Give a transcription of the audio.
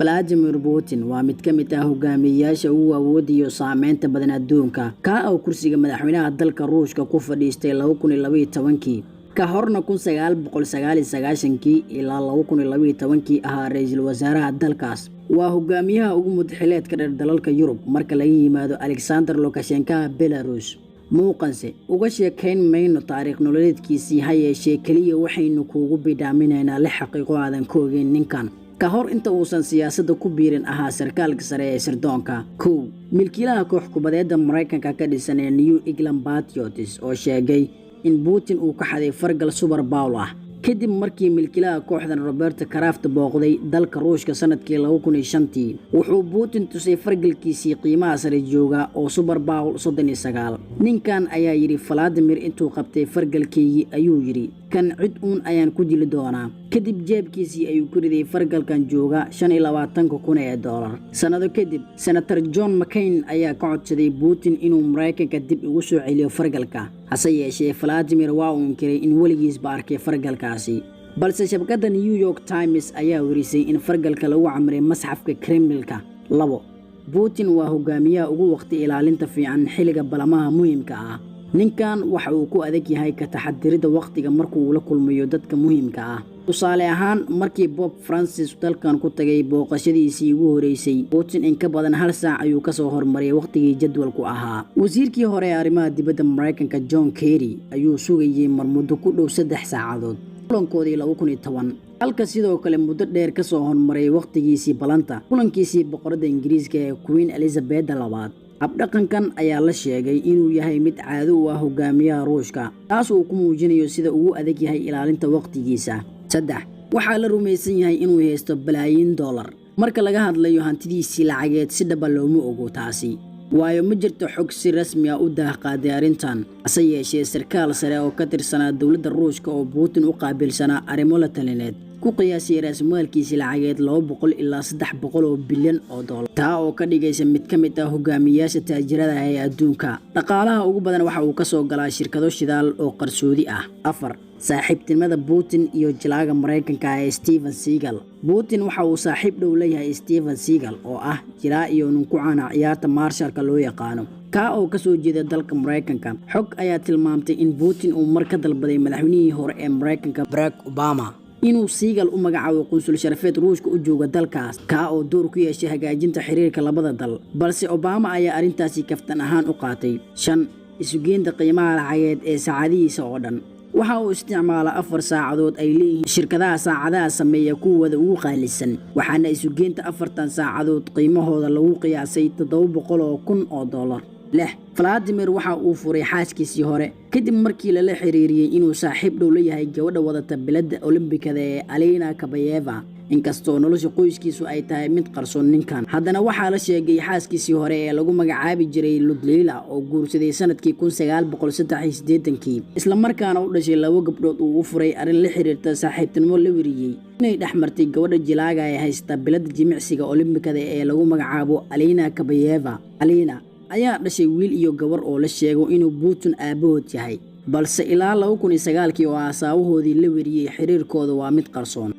Vladimir Putin waa mid ka mid ah hogaamiyeyaasha ugu awoodda iyo saameynta badan adduunka, kaa oo kursiga madaxweynaha dalka Ruushka ku fadhiistay 2012-kii. Ka horna 1999-kii ilaa 2012-kii ahaa ra'iisul wasaaraha dalkaas. Waa hogaamiyaha ugu mudxileedka dheer dalalka Yurub marka laga yimaado Alexander Lukashenko Belarus. Muuqanse uga sheekayn mayno taariikh nololeedkiisii, ha yeeshee keliya waxaynu kuugu bidhaaminaynaa lix xaqiiqo aadan ka ogeyn ninkan. Ka hor inta uusan siyaasadda ku biirin ahaa sarkaalka sare ee sirdoonka. 1, milkiilaha koox kubadeedda Maraykanka ka dhisan ee New England Patriots oo sheegay in Putin uu ka xaday fargal Super Bowl ah kadib markii milkiilaha kooxdan Robert Kraft booqday dalka Ruushka sanadkii 2005-tii. Wuxuu Putin tusay fargalkiisii qiimaha sare jooga oo Super Bowl 39. Ninkan ayaa yidhi, "Vladimir intuu qabtay fargalkaygii ayuu yidhi, kan cid uun ayaan ku dili doonaa. Kadib jeebkiisii ayuu ku riday fargalkan jooga 25,000 ee doolar." Sannado kadib, Senator John McCain ayaa ka codsaday Putin inuu Maraykanka dib ugu soo celiyo fargalka. Hase yeeshee Vladimir waa uu inkiray in weligiisba arkay fargalkaasi. Balse shabakadda New York Times ayaa warisay in fargalka lagu camray masxafka Kremlinka. 2, Putin waa hogaamiyaha ugu waqti ilaalinta fiican xilliga balamaha muhiimka ah. Ninkan waxa uu ku adag yahay ka taxadiridda waqtiga markuu la kulmayo dadka muhiimka ah. Tusaale ahaan, markii Pope Francis dalkan ku tagay booqashadiisii ugu horeysay, Putin in ka badan hal saac ayuu kasoo hormariyay waqtigii jadwalku ahaa. Wasiirkii hore ee arrimaha dibadda Maraykanka John Kerry ayuu sugayay mar muddo ku dhow 3 saacadood kulankoodii 2010, halka sidoo kale muddo dheer kasoo hormaray waqtigiisii balanta kulankiisii boqoradda Ingiriiska ee Queen Elizabeth labaad. Habdhaqankan ayaa la sheegay inuu yahay mid caado u ah hogaamiyaha Ruushka, taas uu ku muujinayo sida ugu adag yahay ilaalinta waqtigiisa. 3, waxaa la rumaysan yahay inuu haysto balaayiin dollar. Marka laga hadlayo hantidiisii lacageed, si dhaba looma ogo taasi, waayo ma jirto xog si rasmi ah u daahqaaday arrintan. Hase yeeshee, sarkaal sare oo ka tirsanaa dowladda Ruushka oo Putin u qaabilsanaa arrimo la talineed ku qiyaasay raasmaalkiisii lacageed 200 ilaa 300 oo bilyan oo dollar, taa oo ka dhigaysa mid ka mid ah hogaamiyayaasha taajirada ah ee adduunka. Dhaqaalaha ugu badan waxa uu kasoo galaa shirkado shidaal oo qarsoodi ah. 4, saaxiibtinimada Putin iyo jilaaga Maraykanka ee Steven Seagal. Putin waxa uu saaxiib dhow leeyahay Steven Seagal oo ah jilaa iyo nin ku caana ciyaarta martial-ka loo yaqaano, kaa oo kasoo jeeda dalka Maraykanka. Xog ayaa tilmaamtay in Putin uu mar ka dalbaday madaxweynihii hore ee Maraykanka Barack Obama inuu Seagal u magacaabo qunsul sharafeed Ruushka u jooga dalkaas, kaa oo door ku yeeshay hagaajinta xiriirka labada dal, balse Obama ayaa arrintaasi kaftan ahaan u qaatay. 5, isugeynta qiimaha lacageed ee saacadihiisa oo dhan. Waxa uu isticmaalaa afar saacadood ay leeyihiin shirkadaha saacadaha sameeya kuwooda ugu qaalisan, waxaana isugeynta afartan saacadood qiimahooda lagu qiyaasay $700,000. 6, Valadimir waxa uu furay xaaskiisii hore kadib markii lala xiriiriyey inuu saaxiib dhow la yahay gabadha wadata biladda Olombikada ee Alina Kabayeva. Inkastoo nolosha qoyskiisu ay tahay mid qarsoon ninkan, haddana waxaa la sheegay xaaskiisii hore ee lagu magacaabi jiray Ludmila oo guursaday sanadkii 1983-kii, islamarkaana u dhashay labo gabdhood, uu u furay arrin la xiriirta saaxiibtinimo la weriyey inay dhex martay gabadha jilaaga ee haysta biladda jimicsiga Olombikada ee lagu magacaabo Alina Kabayeva. Alina ayaa dhashay wiil iyo gabar oo la sheego inuu Putin aabahood yahay, balse ilaa 2009-kii oo aasaawahoodii la weriyey xiriirkooda waa mid qarsoon.